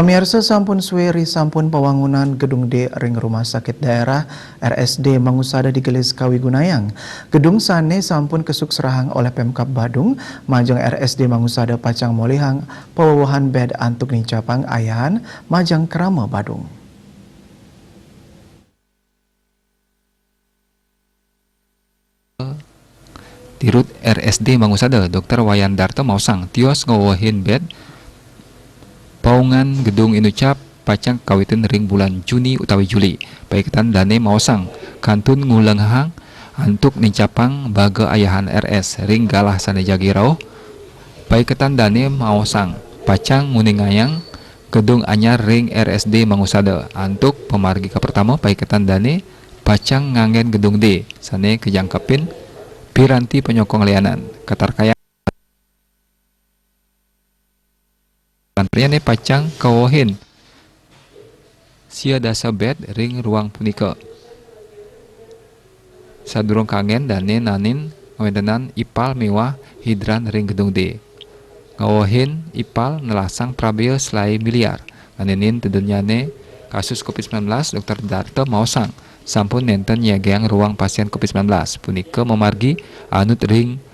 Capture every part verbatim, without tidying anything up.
Pamirsa, sampun suwe ri sampun pawangunan gedung D ring Rumah Sakit Daerah R S D Mangusada digelis kawigunayang. Gedung sane sampun kesukserahang oleh Pemkab Badung, majeng R S D Mangusada pacang molihang pawewehan bed antuk nincapang ayahan majeng krama Badung. Dirut R S D Mangusada, Dokter Wayan Darta maosang, tios ngawehin bed pawangunan gedung inucap pacang kawitin ring bulan Juni utawi Juli. Paiketan dane maosang, kantun ngulenghang antuk nincapang baga ayahan R S ring galah sane jagi rauh. Paiketan dane maosang, pacang nguningayang gedung anyar ring R S D Mangusada. Antuk pamargi kapertama, paiketan dane pacang nganggen gedung D sane kajangkepin piranti panyokong lianan. Katarkayang liane pacang kawehin sia dasa bed ring ruang punika. Sadurung kanggen dane naenin ngawentenan ipal miwah hidran ring gedung D. Ngawehin ipal nelasang prabea selae miliar. Nganenin tedunnyane kasus covid sembilan belas, Dokter Darta maosang, sampun nenten nyiagiang ruang pasien covid sembilan belas. Punika mamargi anut ring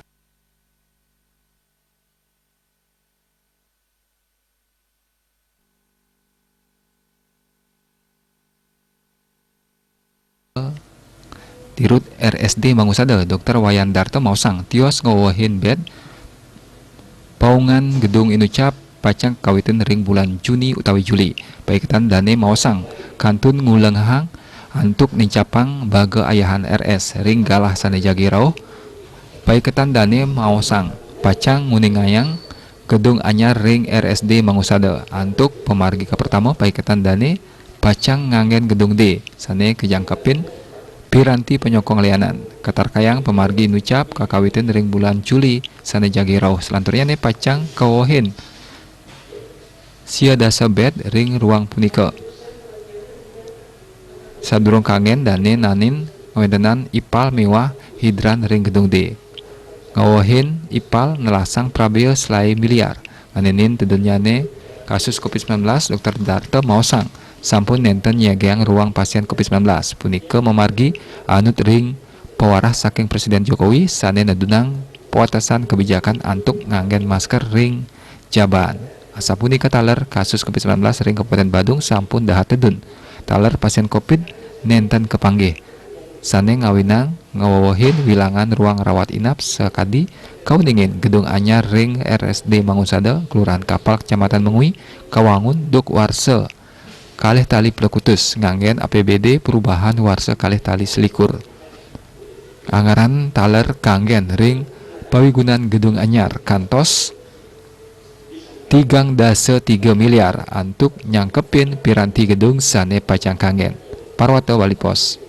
Dirut R S D Mangusada, Dokter Wayan Darta maosang, tios ngawehin bed pawangunan gedung inucap pacang kawitin ring bulan Juni utawi Juli. Paiketan dane maosang, kantun ngulenghang antuk nincapang baga ayahan R S ring galah sane jagi rauh. Paiketan dane maosang, pacang nguningayang gedung anyar ring R S D Mangusada. Antuk pamargi kapertama, paiketan dane pacang nganggen gedung D sane kajangkepin piranti panyokong lianan. Katarkayang pamargi inucap kakawitin ring bulan Juli sane jagi rauh. Salanturnyane pacang kawehin sia dasa bed ring ruang punika. Sadurung kanggen dane naenin ngawentenan ipal miwah hidran ring gedung D. Ngawehin ipal nelasang prabea selae miliar. Nganenin tedunnyane kasus covid sembilan belas, Dokter Darta maosang, sampun nenten nyiagiang ruang pasien covid sembilan belas. Punika mamargi anut ring pawarah saking Presiden Jokowi sane nedunang pawatesan kebijakan antuk nganggen masker ring jaban. Asapunika taler kasus covid sembilan belas ring Kabupaten Badung sampun dahat tedun. Taler pasien covid nenten kapanggih. Sane ngawinang ngawewehin wilangan ruang rawat inap sakadi kauningin gedung anyar ring R S D Mangusada, Kelurahan Kapal, Kecamatan Mengwi, kawangun duk warsa kalih tali plekutus nganggen A P B D perubahan warsa kalih tali selikur. Anggaran taler kanggen ring pawigunan gedung anyar kantos tigang dasa tiga miliar antuk nyangkepin piranti gedung sane pacang kanggen. Parwata Bali Post.